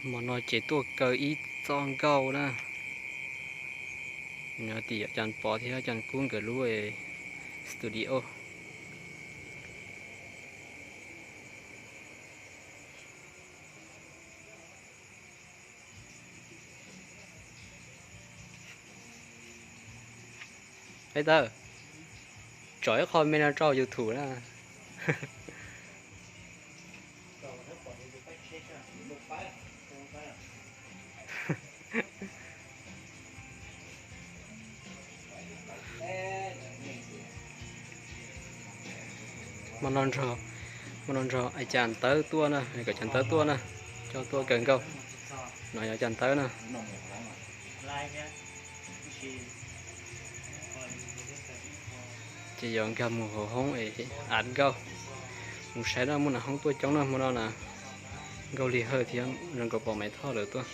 Hmo no ces tuaj kaw ib txoj nkauj na. Nyob tim Cam Pov thiab Cam Kub nkawd lub studio. Hej Tawb, tso ib qho me no rau YouTube na. Hmo no nrog, hmo no nrog Cam Tawb tuaj na, kom Cam Tawb tuaj na, coj tuaj kaw nkauj. No yog Cam Tawb na. Ces yuav nkag mus hauv hoob es ad nkauj. Mus saib no muaj nas hoob tuaj coob na hmo no na. Nkauj Lig Hawj thiab zoo nkaus pom Maiv Thoj lawv tuaj.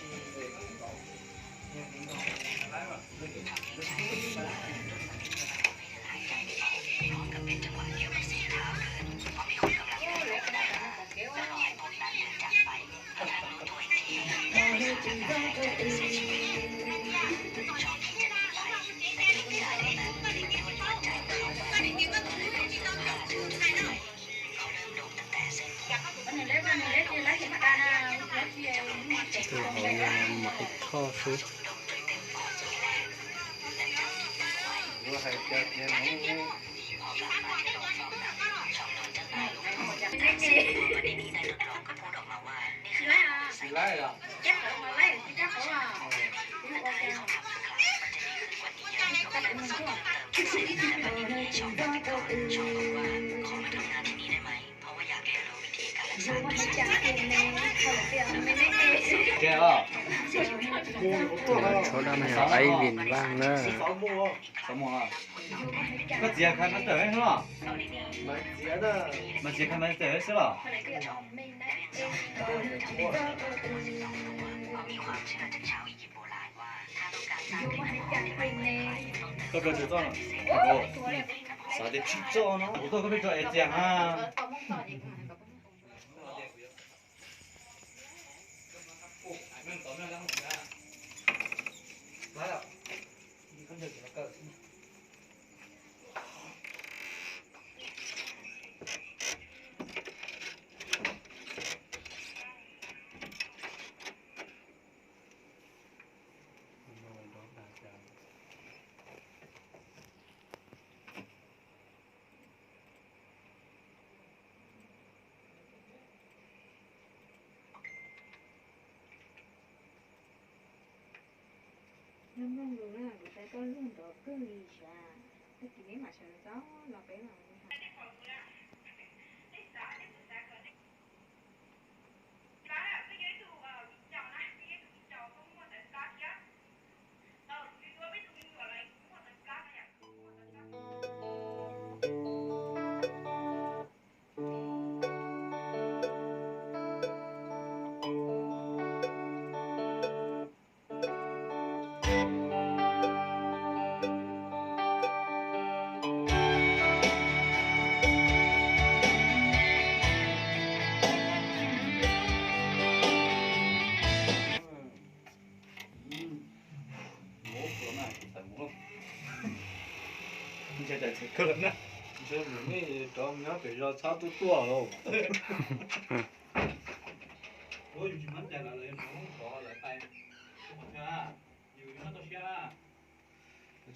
Rov nyob pem zos txhob tuaj tuaj.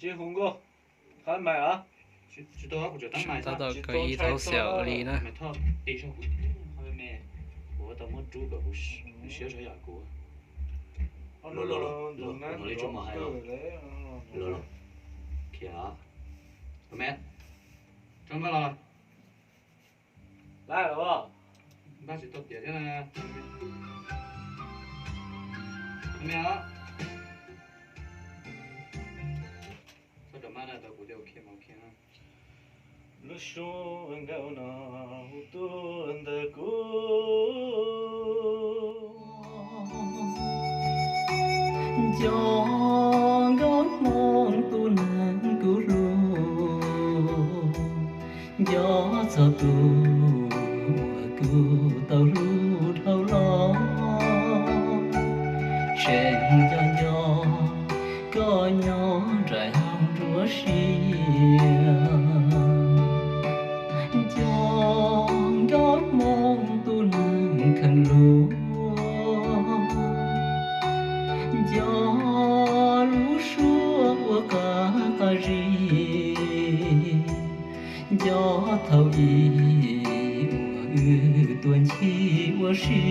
Tsis hu nkauj, qab mais os. Tab tom kaw ib thaub xyaum li na. Kuv tau muab rub kom siab zog yam kuv. Los los los, kuv hnov li tsob mos hais los. Los los, khiav. Me, tsob npaj los. Lab os, npaj tsis tau tiav thiab na. Me os. Txhob rau mab na, tau kuv thiaj ok mas ok na. Lub suab nkauj no hu tuaj ntawm kuv. Nco nkauj hmoob tus neeg kuv hlub, nco txog tus uas kuv tau hlub dhau los. sia. Nco nkauj hmoob tus neeg kheev lus, nco lub suab ua qab qab zib, nco thaum ub uas wb tuaj ncig ua si,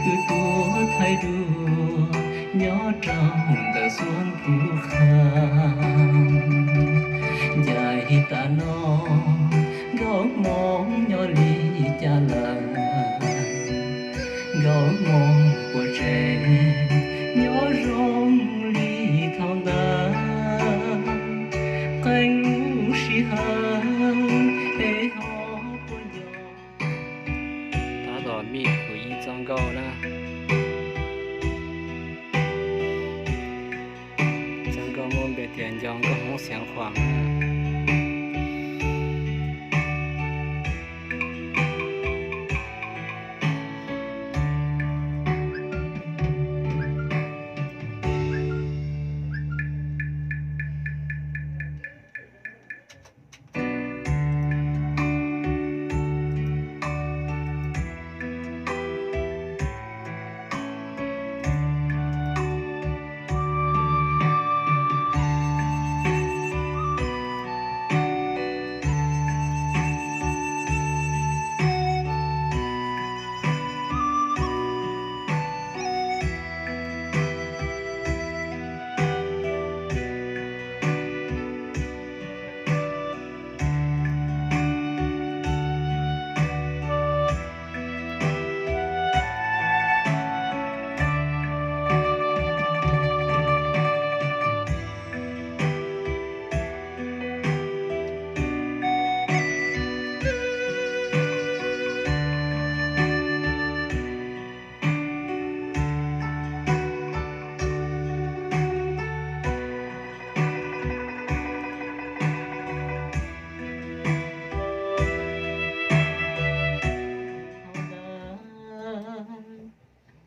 wb tuaj thaij duab nyob rau ntawm Xuam Phuv Qha. Ncaim tas no nkauj hmoob nyob li cas lawm, nkauj hmoob puas tseem nyob zoo li thaum ntawd, qee lub sij hawm es ho puas nco. Tab tom mij kuv ib txoj nkauj na. Txoj nkauj muaj npe tias Nco nkauj hmoob Xiav Khuam.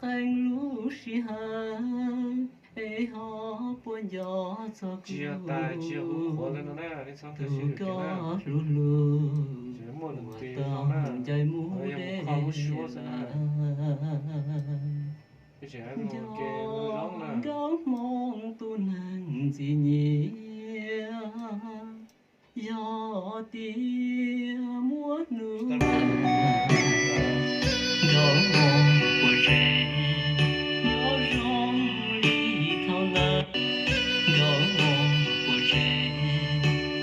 Qee lub sij hawm es ho puas nco txog kuv, tus koj hlub hlub uas tau ncaim mus deb lawm. Nco nkauj hmoob tus neeg ntxim nyiam, yog tias muaj hnub nkauj hmoob puas tseem nyob zoo li thaum ntawd, nkauj hmoob puas tseem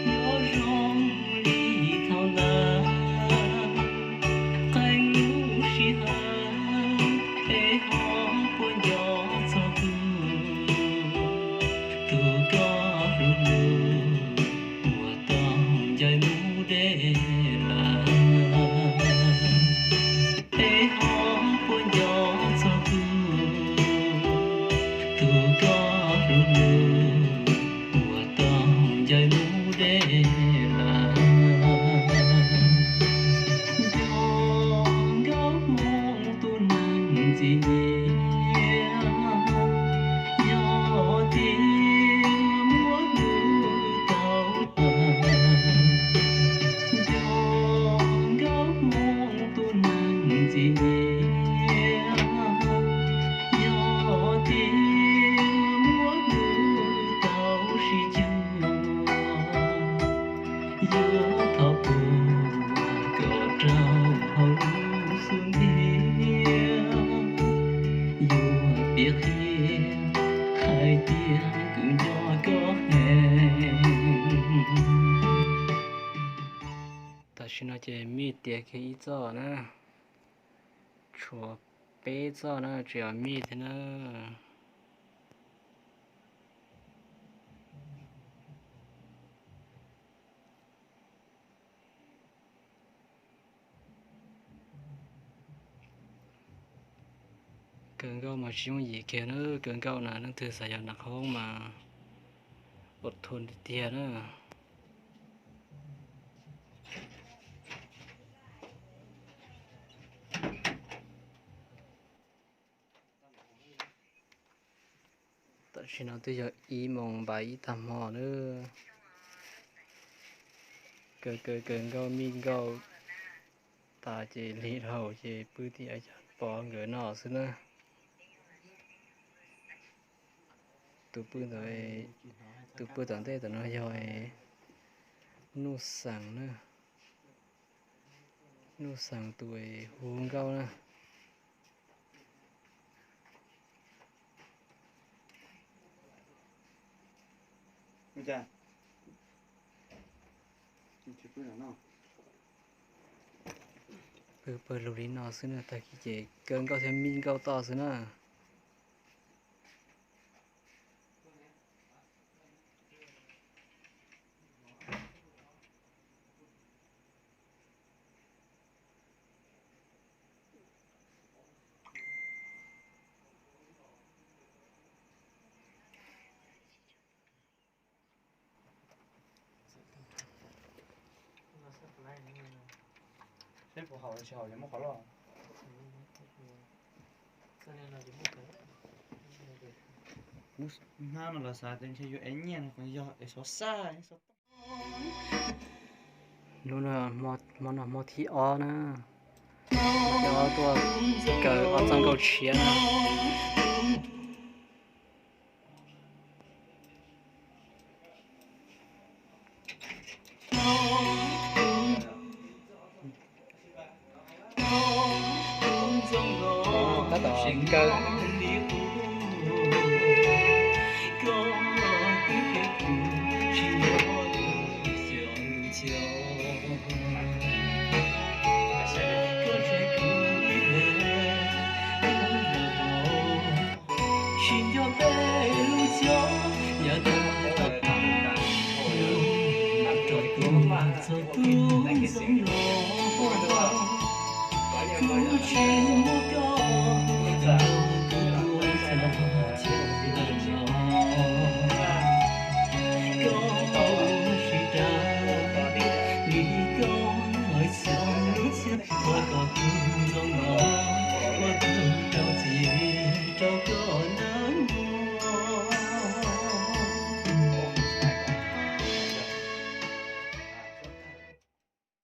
nyob zoo li thaum ntawd, qee lub sij hawm es ho puas nco txog kuv, tus koj hlub hlub uas tau ncaim mus deb lawm. Es ho puas nco txog kuv, tus koj hlub hlub uas tau ncaim mus deb lawm. Nco nkauj hmoob tus neeg ntxim nyiam, yog tias muaj hnub tau nco nkauj hmoob tus neeg ntxim nyiam, yog tias muaj hnub tau sib cuag, yuav thov puag kom rau hauv lub xub ntiag, yuav piav qhia hais tias kuv nco koj heev. Tam sim no ces mij tiav kiag ib txoj na, tshuav peb txoj na, tseem yog mij thiab na. Kawg nkauj mas tsis yooj yim kiag na, kawg nkauj na leej twg xav yog nas qhoob mas ua thua tiag tiag na. Tam Tam sim no twb yog ib moos npaim ib tag hmo nawb. Kaw kaw kaw nkauj mij nkauj tas ces lig dhau ces pw tim cov pov nkawd no xwb na. Tus pw ntawd, tus pw tom ntej tom no yog Nuj Xeem na. Nuj Xeem tus hu nkauj na. Pw pawg lug li no xwb na, tag kis ces kaw nkauj thiab mij nkauj toj xwb na. Seb puas haum, tsis haum ces muab qhov loj. Hnab no los xav tias ntshe yuav ev nyiaj no, yog es xov xaj. Hnub no, hmo no hmo thib ob na, hmo thib ob tuaj kaw ob txoj nkauj tshiab na. Tab tom kaw.